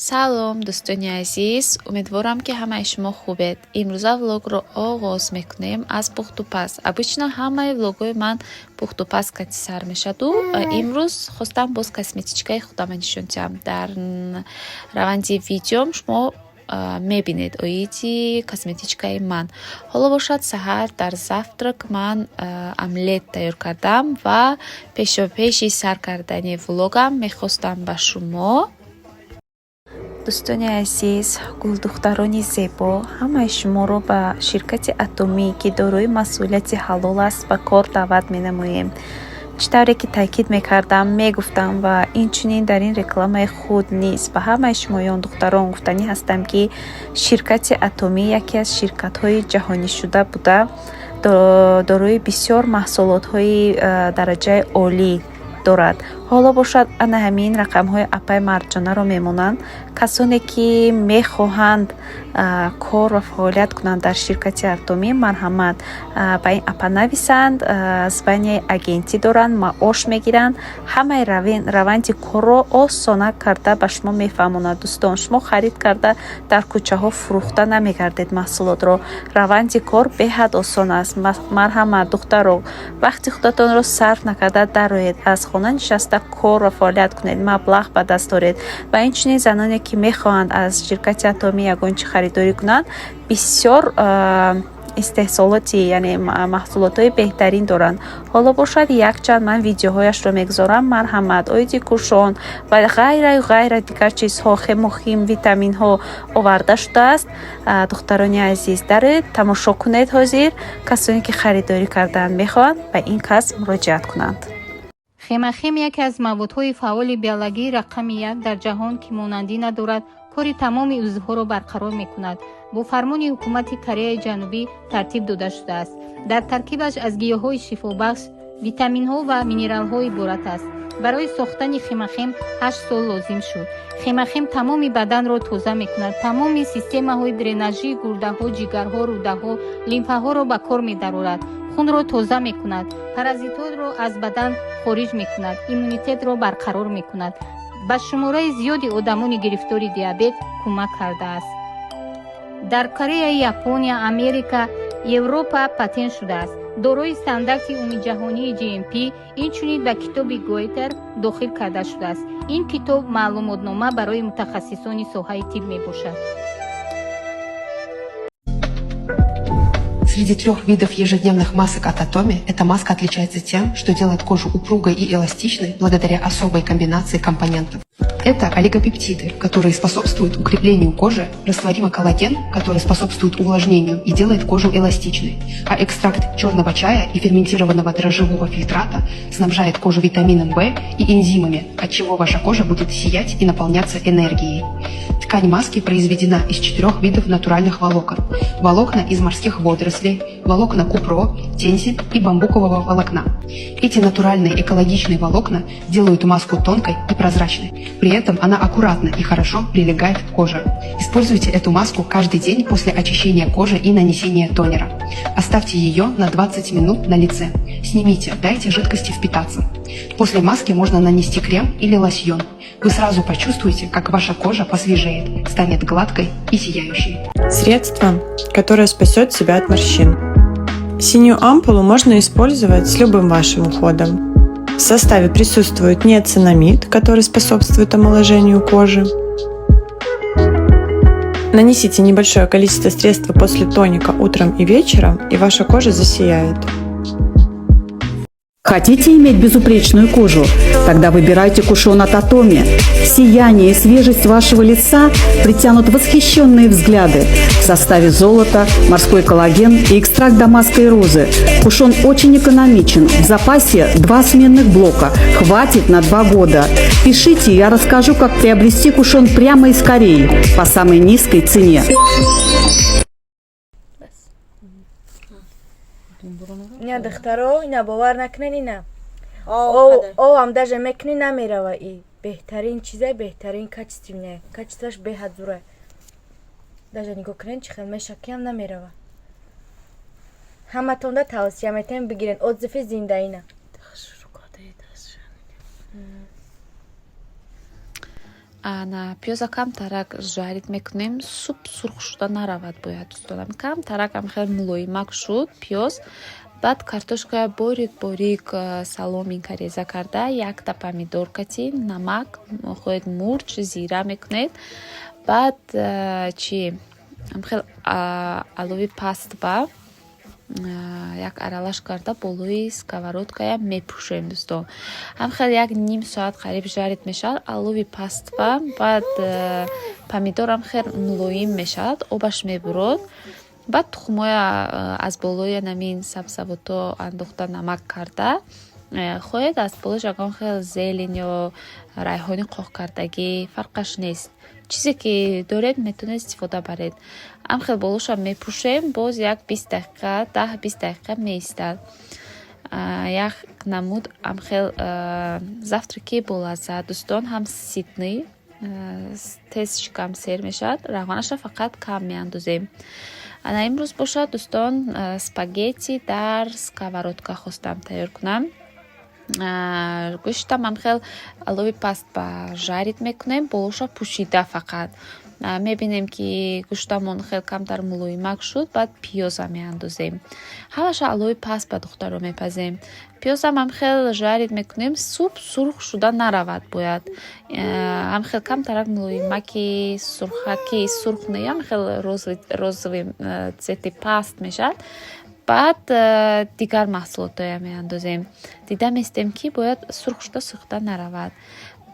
Салом, дӯстони азиз! Умедворам, ки ҳамаи шумо хубед. Имрӯза влогро оғоз мекунем аз пухтупаз. Обычно ҳамаи влогҳои ман пухтупаз кати сар мешаду имрӯз хостам боз косметичкаи худама нишон диҳам. Дар раванди видеом шумо мебинед оиди косметичкаи ман. Ҳоло бошад, саҳар дар завтрак ман омлет тайёр кардам ва пешопеши сар кардани влогам мехостам ба шумо, дӯстони азиз, гулдухтарони зебо, ҳамаи шуморо ба ширкати Атомӣ, ки дорои масъулияти ҳалол аст, ба кор даъват менамоем. Чӣ тавре ки таъкид мекардам, мегуфтам ва инчунин дар ин рекламаи худ низ ба ҳамаи шумоён, духтарон, гуфтанӣ ҳастам, ки ширкати Атомӣ яке аз ширкатҳои ҷаҳонишуда буда, дорои бисёр маҳсулотҳои дараҷаи олӣ дорад. Ҳоло бошад, ана ҳамин рақамҳои апай Марҷонаро мемонанд. Касоне ки мехоҳанд кор ва фаъолият кунанд дар ширкати Атомӣ, марҳамат, ба ин апа нависанд. Званияи агентӣ доранд, маош мегиранд. Ҳамаи раванди корро осона карда ба шумо мефаҳмонад. Дӯстон, шумо харид карда дар кӯчаҳо фурӯхта намегардед маҳсулотро. Раванди кор беҳад осон аст. Марҳамат, духтаро, вақти худатонро сарф накарда дароед, аз хона нишаста кор ва фаъолият кунед, маблағ ба даст оред. Ва инчунин заноне ки мехоҳанд аз ширкати Атомӣ ягон чӣ харидорӣ кунанд, бисёр истеҳсолоти, яъне маҳсулотҳои беҳтарин доранд. Ҳоло бошад, якчанд ман видеоҳояшро мегузорам. Марҳамат, оиди кушон ва ғайраю ғайра, дигар чизҳо, хемохим, витаминҳо оварда шудааст. Духтарони азиз, дароед, тамошо кунед. Ҳозир касоне ки харидорӣ кардан мехоҳанд, ба ин кас муроҷиат кунанд. Хемохим яке аз маводҳои фаъоли биологии рақами як дар ҷаҳон, ки монандӣ надорад, кори тамоми узвҳоро барқарор мекунад. Бо фармони ҳукумати Кореяи Ҷанубӣ тартиб дода шудааст. Дар таркибаш аз гиёҳҳои шифобахш, витаминҳо ва минералҳо иборат аст. Барои сохтани хемохим 8 сол лозим шуд. Хемохим тамоми баданро тоза мекунад, тамоми системаҳои дренажии гурдаҳо, ҷигарҳо, рӯдаҳо, лимфаҳоро ба кор медарорад, хунро тоза мекунад, паразитҳоро аз бадан хориҷ мекунад, иммунитетро барқарор мекунад. Ба шумораи зиёди одамони гирифтори диабет кӯмак кардааст. Дар Кореяи, Япония, Америка, Европа патент шудааст, дорои стандарти умумиҷаҳонии GMP, инчунин ба китоби Гойтер дохил карда шудааст. Ин китоб маълумотнома барои мутахассисони соҳаи тиб мебошад. Среди трех видов ежедневных масок от Атоми эта маска отличается тем, что делает кожу упругой и эластичной благодаря особой комбинации компонентов. Это олигопептиды, которые способствуют укреплению кожи, растворимый коллаген, который способствует увлажнению и делает кожу эластичной, а экстракт черного чая и ферментированного дрожжевого фильтрата снабжает кожу витамином В и энзимами, от чего ваша кожа будет сиять и наполняться энергией. Ткань маски произведена из четырех видов натуральных волокон. Волокна из морских водорослей, волокна купро, тенсель и бамбукового волокна. Эти натуральные экологичные волокна делают маску тонкой и прозрачной. При этом она аккуратно и хорошо прилегает к коже. Используйте эту маску каждый день после очищения кожи и нанесения тонера. Оставьте ее на 20 минут на лице. Снимите, дайте жидкости впитаться. После маски можно нанести крем или лосьон. Вы сразу почувствуете, как ваша кожа посвежеет, станет гладкой и сияющей. Средство, которое спасет тебя от морщин. Синюю ампулу можно использовать с любым вашим уходом. В составе присутствует ниацинамид, который способствует омоложению кожи. Нанесите небольшое количество средства после тоника утром и вечером, и ваша кожа засияет. Хотите иметь безупречную кожу? Тогда выбирайте кушон от Атоми. Сияние и свежесть вашего лица притянут восхищенные взгляды. В составе золото, морской коллаген и экстракт дамасской розы. Кушон очень экономичен. В запасе два сменных блока. Хватит на 2 года. Пишите, я расскажу, как приобрести кушон прямо из Кореи по самой низкой цене. Бас, ина, духтаро, ина, бовар накунед, ина овам даже мекунӣ, намерава. И беҳтарин чиза, беҳтарин, качественная, качестваш беҳад зура. Даже нигоҳ кунед, чӣ хел мешакиам, намерава. Ҳаматонда тавсия метаҳем, бигирен. Отзыви зиндаина. Ана, пиёза камтарак жарить мекунем, суп сурх шуда наравад бояд, дӯстонам. Камтарак ам хеле мулоимак шуд пиёз, баъд картошкая борик борик соломинка реза карда, якта помидор кати, намак, хоҳед мурч, зира мекунед. Баъд чи хел алови паст ба як аралаш карда, болои сковородкая мепӯшем, дӯстон. Ҳам хел як ним соат қариб жарить мешавад алови паст ба. Баъд помидорам хел мулоим мешавад, обаш мебурод. Баъд тухмоя аз болои намин сабзавото андохта, намак карда, хоҳед аз болош ягон хел зелень ё райҳони қоқ кардагӣ, фарқаш нест, чизе ки доред, метавонед истифода баред. Ам хел болоша мепӯшем, боз як 20 дақиқа, 10-20 дақиқа меистад. Як намуд ам хел завтраки болаззат, дӯстон, ҳам сытный, тез шикам сер мешавад. Равғанаша фақат кам меандозем. Ана, имрӯз бошад, дӯстон, спагетти дар сковородка хостам тайёр кунам. Гӯштам ам хел алови паст ба жарить мекунем, болоша пӯшида. Фақат мебинем, ки гӯштамон хел камтар мулоимак шуд, баъд пиёза меандозем. Ҳамаша алови паст ба, духтаро, мепазем. Пиёзам ам хел жарить мекунем, суп сурх шуда наравад бояд, ам хел камтарак мулоимаки сурхаки, сурх не, ам хел розовый цвети паст мешавад. Баъд дигар маҳсулотҳоя меандозем. Дида местем, ки бояд сурх шуда сӯхта наравад.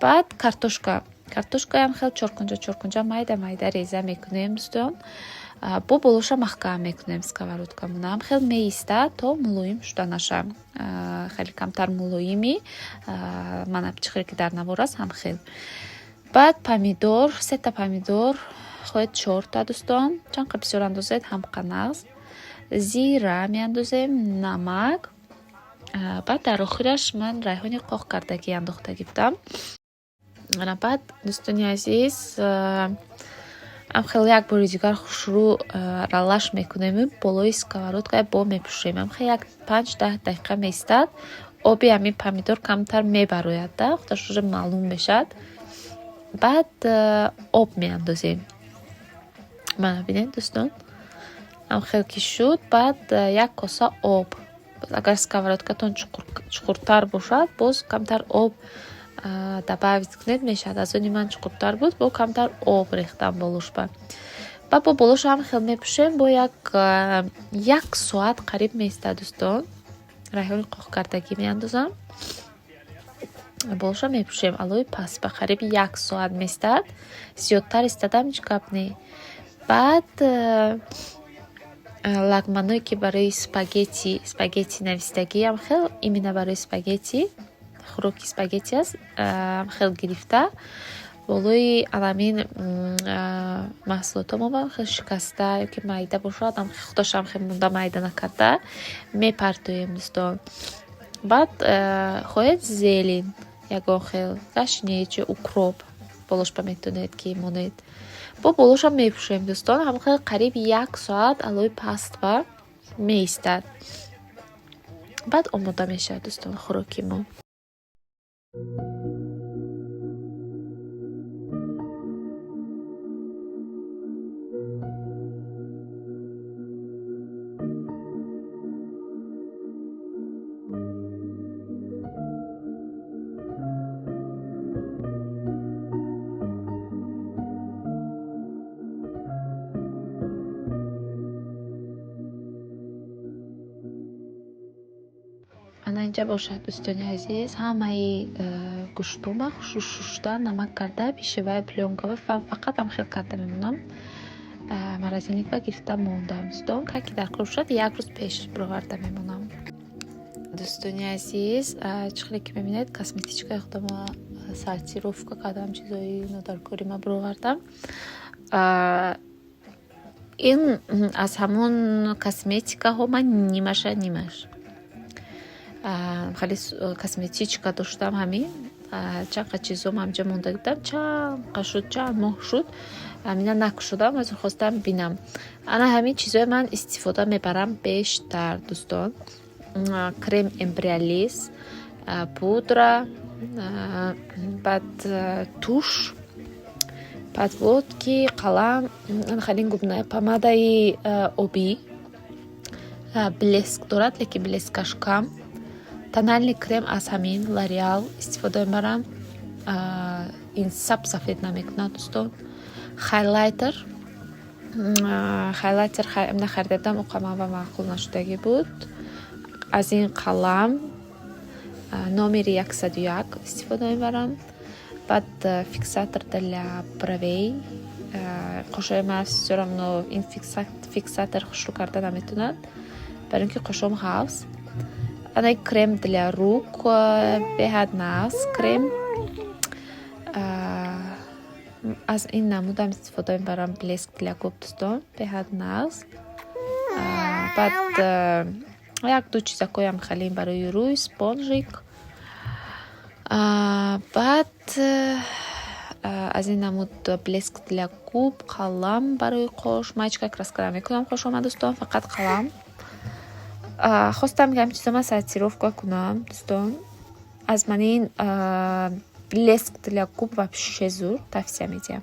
Баъд картошка. Картошкаям хел чоркунҷа чоркунҷа, майда майда реза мекунем, дӯстон. Бо болоша маҳкам мекунем сковородкамонам, хел меистад то мулоим шуда наша. Хеле камтар мулоими, мана, чӣ хеле ки дар навор аст, ҳам хел. Баъд помидор, сета помидор, хоҳед чорта, дӯстон, чанд қа бисёр андозед, ҳам қанағз. Зира меандозем, намак. Баъд дар охираш ман райҳони қоқ кардагӣ андохтагӣ будам. Ана, баъд, дӯстони азиз, ам хел як бори дигар хушрӯ аралаш мекунем, болои сковородка бо мепӯшем. Ам хел як 5-10 дақиқа меистад. Оби ҳамин помидор камтар мебарояд да, худаш уже маълум мешавад. Баъд об меандозем. Мана, бинед, дӯстон, ам хел ки шуд, баъд як коса об. Агар сковородкатон чуқуртар бошад, боз камтар об добавить кунед, мешавад. Аз они ман чуқуртар буд, бо камтар об рехтам болошба. Баъд бо болоша ҳам хел мепӯшем, бо як соат қариб меистад, дӯстон. Райҳони қоқ кардагӣ меандозам, болоша мепӯшем, алои паст ба қариб як соат меистад. Зиёдтар истадам, ҳеҷ гап не. Баъд лагманое, ки барои спагетти навистагиам, хел именно барои спагетти, хӯроки спагетти аст, хел гирифта, болои аламин маҳсулотҳо мо хел шикаста ёки майда бошад, худашам хел монда, майда накарда мепартоем, дӯстон. Баъд хоҳед зелень, ягон хел гашнеҷ ё укроп болошба метавонед ки монед. Бо болоша мепӯшем, дӯстон. Ҳам хел қариб як соат алои паст ба меистад. Баъд омода мешавад, дӯстон, хӯроки мо. Ана, инҷа бошад, дӯстони азиз, ҳамаи гӯштома хушу шушта, намак карда, пищевая плёнка фақат ҳам хел карда мемонам. Морозильникба гирифта мондам, дӯстон. Ки дар кор бошад, як рӯз пеш бироварда мемонам. Дӯстони азиз, чӣ хеле ки мебинед, косметичкаи худама сортировка кардам, чизои нодаркори ма бировардам. Ин аз ҳамон косметикаҳо ман нимаша, нимаш хеле косметичка доштам. Ҳамин чанд қа чизом ҳамҷа монда будам, чанд қа шуд, чанд моҳ шуд, ҳамина накушодам, аз хостам бинам. Ана, ҳамин чизои ман истифода мебарам бештар, дӯстон: крем Эмбриализ, пудра, баъд тушь. Подводки, қалам, халин губная помадаи обӣ, блеск дорад, лекин блескаш кам. Тональный крем аз ҳамин Лореал истифода мебарам, ин сап сафед намекунад, дӯстон. Хайлайтер, хайлайтер нахарида будам, уқа ба маъқул нашудагӣ буд. Аз ин қалам номери 101 истифода мебарам. Баъд фиксатор для бровей. Қошои ман всё равно ин фиксатор хушрӯ карда наметавонад, барои ин ки қошом ғафз. Ана крем для рук, беҳад нағз крем. Аз ин намудам истифода мебарам, блеск для губ, дӯстон, беҳад нағз. Баъд як ду чизакоям халим барои рӯй, спонжик. Баъд аз ин намуд блеск для губ, қалам барои қош. Ман ҳеҷ краска намекунам қошома, дӯстон, фақат қалам. Хостам ки ҳамин чизо ман сортировка кунам, дӯстон. Аз манин блеск для губ вообще зур, тавсия медиҳам.